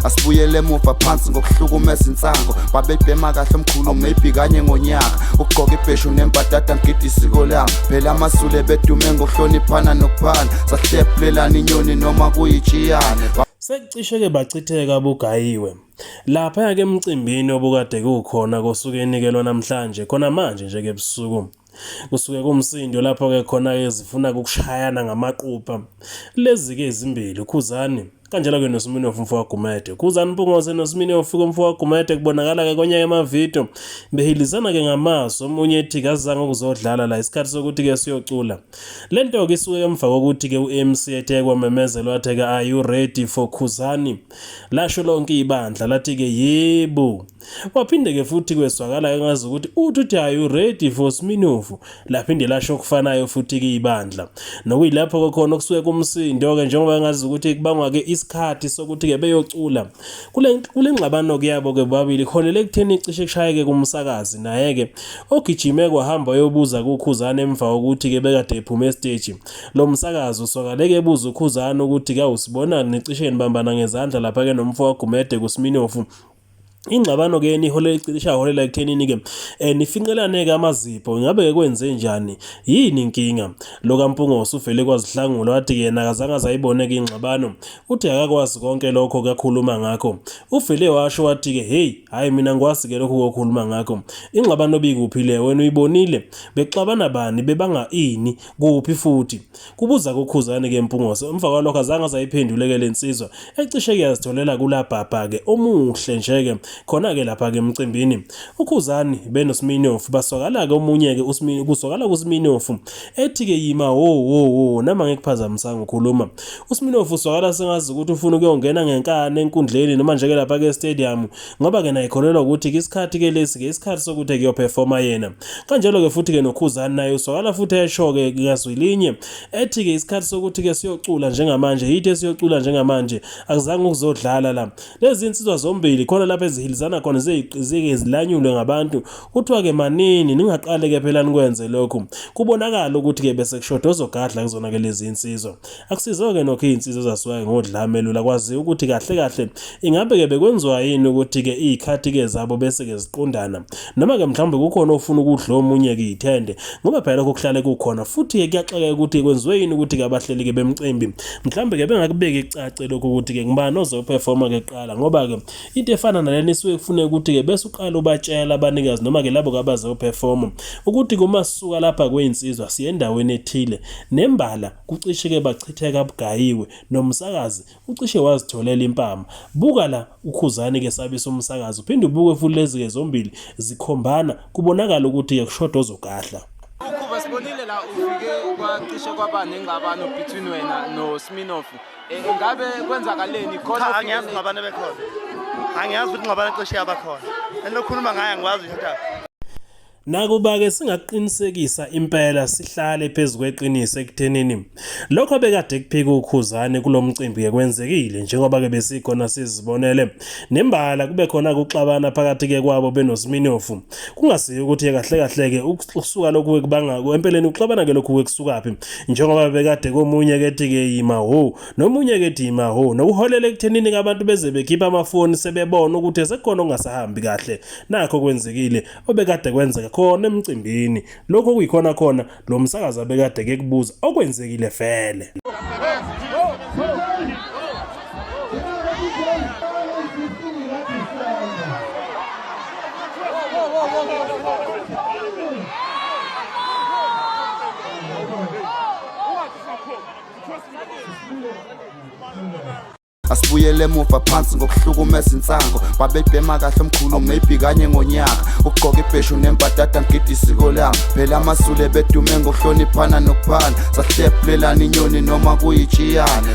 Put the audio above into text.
Asibuyele emuva phansi ngokuhlukumeza insango. Babebhema kahle omkhulu maybe kanye ngonyaka. Ukugqoka ibheshu nembadada ngigida isiko lami. Phela amaZulu ebedume ngokuhloniphana nokuphana. Sahlephulelana inyoni noma kuyitshiyane. Sekucishe-ke bachitheka bugayiwe. Laphaya-ke emcimbini obukade kukhona kosuke enikelwa namhlanje, khona manje nje-ke ebusuku. Kusuke kumsindo lapho-ke khona-ke zifuna ukushayana ngamaqupha. Lezi-ke ezimbili, uKhuzani kanjalo-ke noSminofu umfo kaGumede. Khuzani Mpungose noSminofu umfo kaGumede kubonakala-ke konyaka emavidiyo behilisana-ke ngamaso, omunye ethi kazange ukuzodlala la isikhathi sokuthi-ke siyocula. Le nto-ke isuke emva kokuthi-ke u-MC ethe kwamemezela wathi-ke are you ready for Khuzani? Lasho lonke ibandla lathi-ke yebo. Waphinde-ke futhi kwezwakala engazi ukuthi uthi uthi are you ready for Sminofu? Laphinde lasho okufanayo futhi-ke ibandla. Nokuyilapho-ke khona okusuke kumsindo-ke njengoba engazi ukuthi kubangwa-ke isikhathi sokuthi-ke beyocula. Kule kule ngxabano-ke yabo-ke bobabili iholele ekutheni icishe kushayeke kumsakazi naye-ke ogijime kwahamba wayobuza kuKhuzani emva kokuthi-ke bekade ephume esiteji. Lo msakazi uswakaleke ebuza uKhuzani ukuthi-ke awusibona nicishe nibambana ngezandla lapha-ke nomfo kaGumede kuSminofu. Ingxabano ke niholela icishe yaholela ekuthenini ke nifinqelane ke amazipho ingabe ke kwenze njani yini inkinga lo kaMpungose uvele kwazihlangula wathi yena akazange azayibone ke ingxabano uthi akakwazi konke lokho kakhuluma ngakho uvele washo wathi ke hey hayi mina ngikwazi ke lokho kokhuluma ngakho ingxabano bikuphi le wena uyibonile bexabana bani bebanga ini kuphi futhi Kubuza kuKhuzani ke Mpungose. Emva kwalokho azange azayiphendule ke lensizwa. Ecishe ke yazitholela kulabhabha ke omuhle nje ke khona ke lapha ke emcimbini. UKhuzani benoSminofu baswakala ke omunye ke uSminofu kuswakala kuSminofu ethi ke yima wo wo wo nama ngikuphazamisanga ukhuluma. USminofu uswakala sengazi ukuthi ufuna ukuyongena ngenkani enkundleni noma nje ke lapha ke stadium ngoba ke naye ikholelwa ukuthi ke isikhathi ke lesi ke isikhathi sokuthi kuyoperforma yena. Kanjalo-ke futhi-ke noKhuzani naye uswakala futhi esho-ke ngazwilinye ethi-ke isikhathi sokuthi-ke siyocula njengamanje yithi esiyocula njengamanje akuzange ukuzodlala la. Lezi zinsizwa zombili khona lapho ezihilizana khona zike zilanyulwe ngabantu kuthiwa-ke manini ningaqale-ke phela nikwenze lokhu. Kubonakala ukuthi-ke bese kushoda ozogadla kuzona-ke lezi zinsizwa. Akusizo-ke nokho iy'nsizwa ezasuka-ke ngodlame lula kwaziwa ukuthi kahle kahle ingabe-ke bekwenziwa yini ukuthi-ke iy'khathi-ke zabo bese-ke ziqondana noma-ke mhlawumbe kukhona ofuna ukudla omunye-ke iy'thende ngoba phela lokho kuhlale kukhona futhi-ke kuyaxakeka ukuthi kwenziwe yini ukuthi-ke abahleli-ke bemcimbi mhlawumbe-ke bengakubeki kucace lokhu ukuthi-ke ngubani ozoperforma-ke kuqala ngoba-ke Into efana nalena isuke kufuneka ukuthi-ke bese uqala ubatshela abanikazi noma-ke labo kabazoperforma ukuthi kuma sisuka lapha kweyinsizwa siye endaweni ethile nembala kucishe-ke bachitheka bugayiwe nomsakazi ucishe wazitholela impama. Buka la uKhuzani-ke sabisa umsakazi uphinde ubuke futhi lezi-ke zombili zikhombana kubonakala ukuthi-ke kushoda ozogadla. Ukhuba sibonile la ufike kwacishe kwaba nengxabano between wena noSminoff. Eh, Ingabe kwenzakaleni khona? Cha, angiyazi ingxabano ebekhona. Angiyazi ukuthi ingxabano cishe yaba khona. Lento okhuluma ngayo angikwazi uyithathaphi. Nakuba-ke singakuqinisekisa impela sihlale phezu kweqiniso ekuthenini lokho bekade kuphika uKhuzani kulo mcimbi-ke kwenzekile njengoba-ke besikhona sizibonele nembala kube khona ukuxabana phakathi-ke kwabo benoSminofu kungasiyo ukuthi kahle kahle-ke ukusuka lokhu kubanga empeleni ukuxabana-ke lokhu kusukaphi njengoba bekade komunye kethi-ke yima ho nomunye kethi yima ho nokuholela ekuthenini-ke abantu beze bekhipha amafoni sebebona ukuthi sekukhona okungasahambi kahle nakho kwenzekile obekade kwenzeka khona emcimbini lokho okuyikhona khona lo msakazi abekade ke kubuza okwenzekile vele. Asibuyele emuva phansi ngokuhlukumeza insango. Babebhema kahle omkhulu maybe kanye ngonyaka. Ukugqoka ibheshu nembadada ngigida isiko lami. Phela amaZulu ebedume ngokuhloniphana nokuphana. Sahlephulelana inyoni noma kuyitshiyane.